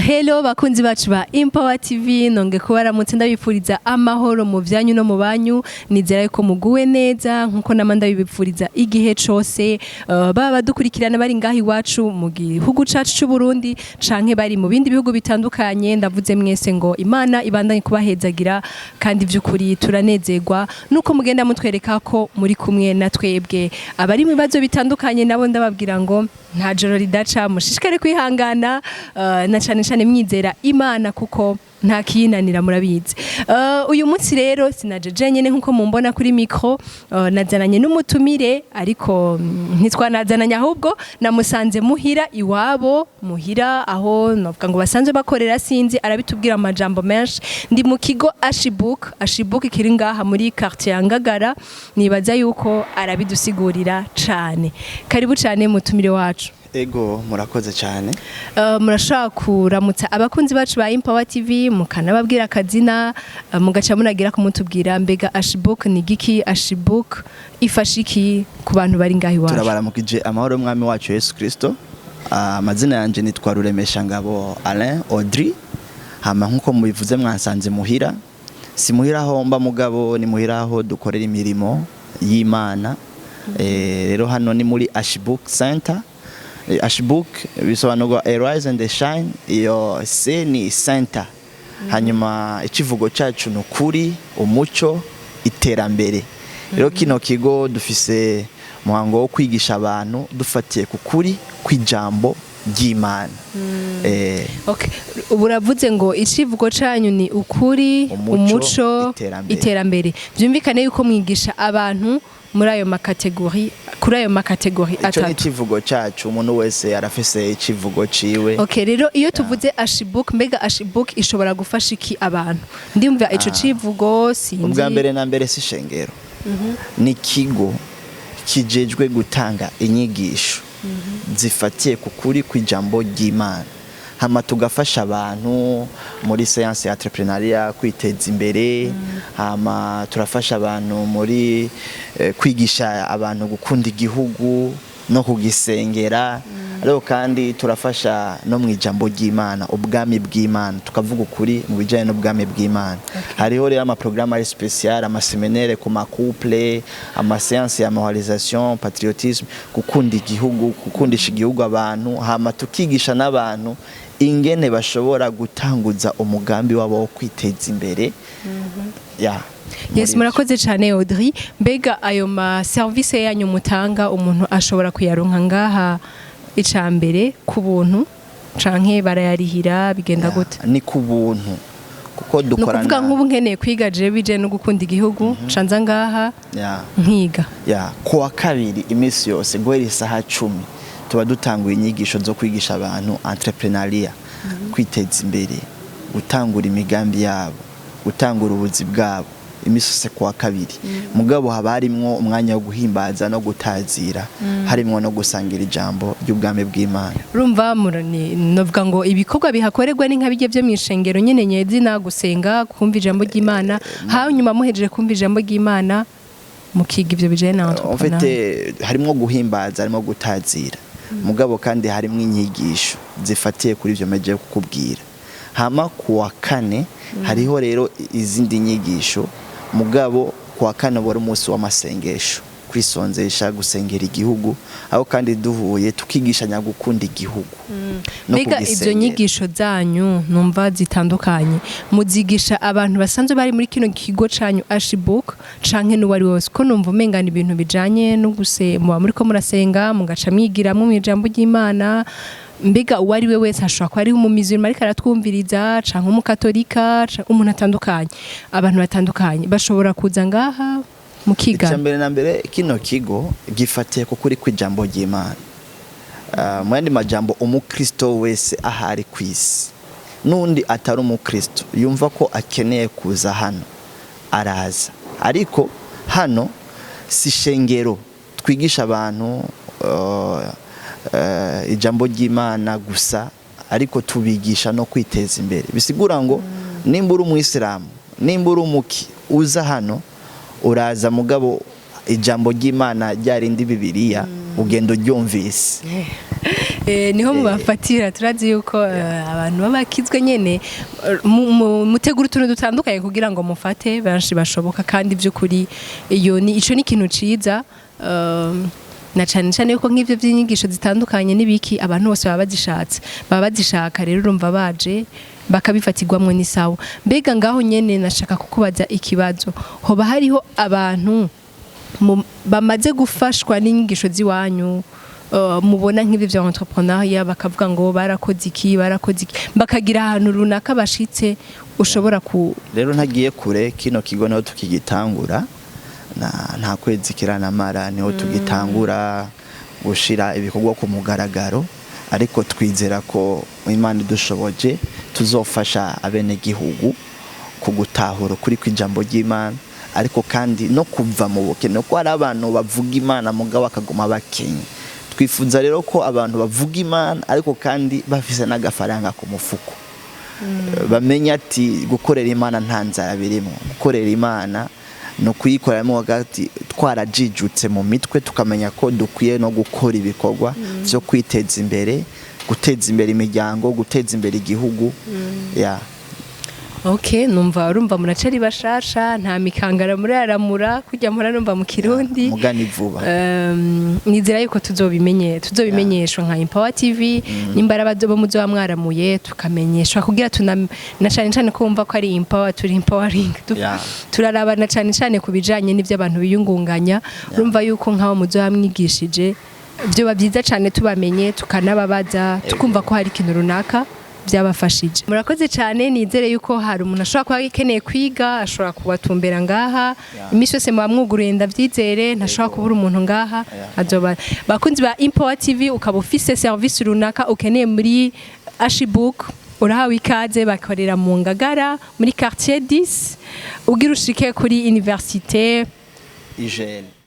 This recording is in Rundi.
Hello bakunzi bacu ba Empower TV, nonge kubaramutse, ndabifuriza amahoro mu vyanyu no mu banyu. Nizera yuko muguwe neza nkuko nama ndabibipfuriza igihe cose. Baba badukurikirana bari ngaho iwacu mu gihugu cacu c'u Burundi canke bari mu bindi bihugu bitandukanye, ndavuze mwese ngo Imana ibandanye kubahezagira. Kandi vy'ukuri turanezerwa nuko mugenda mutwereka ko muri kumwe na twebwe. Abari mu bibazo bitandukanye nabo ndababwira ngo nta joro ridaca, mushishikare kwihangana, na cane cane mwizera Imana kuko nta kiyinanira, murabizi. Uyu munsi rero sinaje jenyene nkuko mumbona kuri micro, nazananye n'umutumire, ariko ntitwanazananye, ahubwo namusanze muhira iwabo, muhira aho novuga ngo basanzwe bakorera, sinzi, arabitubwira amajambo menshi. Ndi mu kigo Ashibuk, Ashibuk kiri ngaha muri quartier ya Ngagara. Nibaza yuko arabidusigurira cane. Karibu cane mutumire wacu. Ego, murakoze cyane. Murashobora kuramutsa abakunzi bacu ba Empower TV, mukanababwira akazina, mugaca munagira kumutubwira mbega Ashibuk ni giki, Ashibuk ifasha iki ku bantu bari ngaho iwacu? Turabaramukije amahoro y'umwami wacu Yesu Kristo. Amazina yanje nitwa Ruremesha Ngabo Alain Audrey. Hama nkuko mubivuze, mwansanze muhira. Si muhira aho mba, mugabo ni muhira aho dukorera imirimo y'Imana. Rero hano ni muri Ashibuk Center. Ashibuk bisobanurwa Arise and Shine, iyo C ni center. Hanyuma ikivugo cyacu ni ukuri, umuco, iterambere. Rero kino kigo dufise umuhango wo kwigisha abantu dufatiye ku kuri kw'ijambo ry'Imana. Okay. Ubu uravuze ngo icivugo canyu ni ukuri, umuco, umuco, iterambere. Iterambere. Vyumvikane yuko mwigisha abantu muri ayo ma catégories, kuri ayo ma catégories Ico ni atatu. icivugo cacu, umuntu wese arafise icivugo ciwe. Okay, rero iyo tuvuze Ashibuk, mbega Ashibuk ishobora gufasha iki abantu? Ndumva ico civugo, sinzi. Ubwa mbere na mbere si ishengero, ni ikigo kijejwe gutanga inyigisho zifatiye ku kuri kw'ijambo ry'Imana, hama tugafasha abantu muri séance ya entrepreneuriat, kwiteza imbere. Hama turafasha abantu muri kwigisha abantu gukunda igihugu no kugisengera. Ariko kandi turafasha no mu ijambo ry'Imana, ubwami bw'Imana, tukavuga ukuri mu bijyanye n'ubwami bw'Imana. Hariho rero amaprogrammes ari spécial, amaséminaires ku ma couples, amaséances ya moralisation, patriotisme, gukunda igihugu, gukundisha igihugu abantu. Hama tukigisha n'abantu ingene bashobora gutanguza umugambi wabo wo kwiteza imbere ya Yes, murakoze cyane Audrey. Mbega ayo ma service yanyu mutanga, umuntu ashobora kuyaronka ngaha icambere ku buntu canke barayarihira? Bigenda gute? Ni ku buntu kuko Ni ukuvuga dukorana nk'ubu nkeneye kwiga je bije no gukunda igihugu, canza ngaha nkiga? Ya, kuwa kabiri iminsi yose guhera isaha 10 tuba dutanguye inyigisho zo kwigisha abantu entrepreneuriat, kwiteza imbere, gutangura imigambi yabo, gutangura ubuzi bwabo, iminsi yose kuwa kabiri. Mugabo haba harimwo umwanya wo guhimbaza no gutazira, harimwo no gusangira ijambo ry'ubwami bw'Imana. Urumva novuga ngo ibikorwa bihakorerwa ni nka bijya byo mu ishengero nyene nyezina, gusenga, kumva ijambo ry'Imana, hanyuma muhejeje kumva ijambo ry'Imana mukiga ivyo bijanye na En entrepreneur. fait, harimwo guhimbaza, harimo gutazira, mugabo kandi harimwo inyigisho zifatiye kuri ivyo meje kukubwira. Hama kuwa kane hariho rero izindi nyigisho, mugabo kuwa kane wari umunsi w'amasengesho, kwisonzesha, gusengera igihugu, aho kandi duhuye tukigishanya gukunda igihugu no Mbega izo kugisengera. nyigisho zanyu numva zitandukanye, muzigisha abantu basanzwe bari muri kino kigo canyu Ashibuk canke n'uwari wese? Ko numva umengana ibintu bijanye no guse muba muriko murasenga, mugaca mwigiramwo mu ijambo ry'Imana, mbega uwo ari we wese ashobora kuba ari umumizirima ariko aratwumviriza, canke umukatolika, canke umuntu atandukanye, abantu batandukanye bashobora kuza ngaha mukiga? Icya mbere na mbere, kino kigo gifatiye ku kuri kw'ijambo ry'Imana. Mu yandi majambo, umukristo wese ahari ku isi n'undi atari umukristo yumva ko akeneye kuza hano araza. Ariko hano si ishengero twigisha abantu ijambo ry'Imana gusa, ariko tubigisha no kwiteza imbere. Bisigura ngo nimba uri umwisilamu, nimba uri umuki, uza hano uraza, mugabo ijambo ry'Imana ryarindi, Bibiliya, ugenda uryumvise. Niho mubafatira. Turazi yuko abantu babakizwe nyene, mutegura utuntu dutandukanye kugira ngo mufate benshi bashoboka. Kandi by'ukuri iyo ni ico ni ikintu ciza, na cane cane yuko nk'ivyo vy'inyigisho zitandukanye n'ibiki, abantu bose baba bazishatse, baba bazishaka. Rero urumva baje bakabifatirwamwo ni sawa. Mbega ngaho nyene nashaka kukubaza ikibazo: hoba hariho abantu bamaze gufashwa n'inyigisho z'iwanyu, mubona nk'ibi vya entrepreneuriat, bakavuga ngo barakoze iki, barakoze iki, bakagira ahantu runaka bashitse, ushobora ku Rero ntagiye kure, kino kigo niho tukigitangura, nta kwezi kiranamara, niho tugitangura gushira ibikorwa ku mugaragaro. Ariko twizera ko Imana idushoboje tuzofasha abenegihugu ku gutahura ukuri kw'ijambo ry'Imana, ariko kandi no kuva mu bukene, kuko hari abantu bavuga Imana mugabo bakaguma bakenye. Twifuza rero ko abantu bavuga Imana ariko kandi bafise n'agafaranga ku mufuko, bamenya ati gukorera Imana nta nzara birimo, gukorera Imana ni ukuyikoreramo hagati, twarajijutse mu mitwe, tukamenya ko dukwiye no gukora ibikorwa byo kwiteza imbere, guteza imbere imiryango, guteza imbere igihugu ya. Okay, numva urumva muracari bashasha, nta mikangara muraramura kujya mpora numva mu Kirundi. Mugani vuba. Nizera yuko tuzobimenyeshwa nka Empower TV, nimba ari abazoba muzoba mwaramuye, tukamenyeshwa kugira tuna na cane cane ko wumva ko ari Empower, turi empowering. Turarabana cane cane ku bijanye n'ivyo abantu biyungunganya. Urumva yuko nk'aho muzoba mwigishije, vyoba byiza cane tubamenye, tukanababaza, tukumva ko hari ikintu runaka byabafashije. Murakoze cyane. Nizere yuko hari umuntu ashobora kuba akeneye kwiga, ashobora kubatumbera ngaha. Iminsi yose muba mwuguruye, ndabyizere, ntashobora kubura umuntu ngaha. Azoba bakunzi ba Empower TV, ukaba ufise service runaka ukeneye muri Ashibook, urahawe ikaze. Bakorera mu Ngagara, muri quartier 10, ugira ushike kuri université IGL.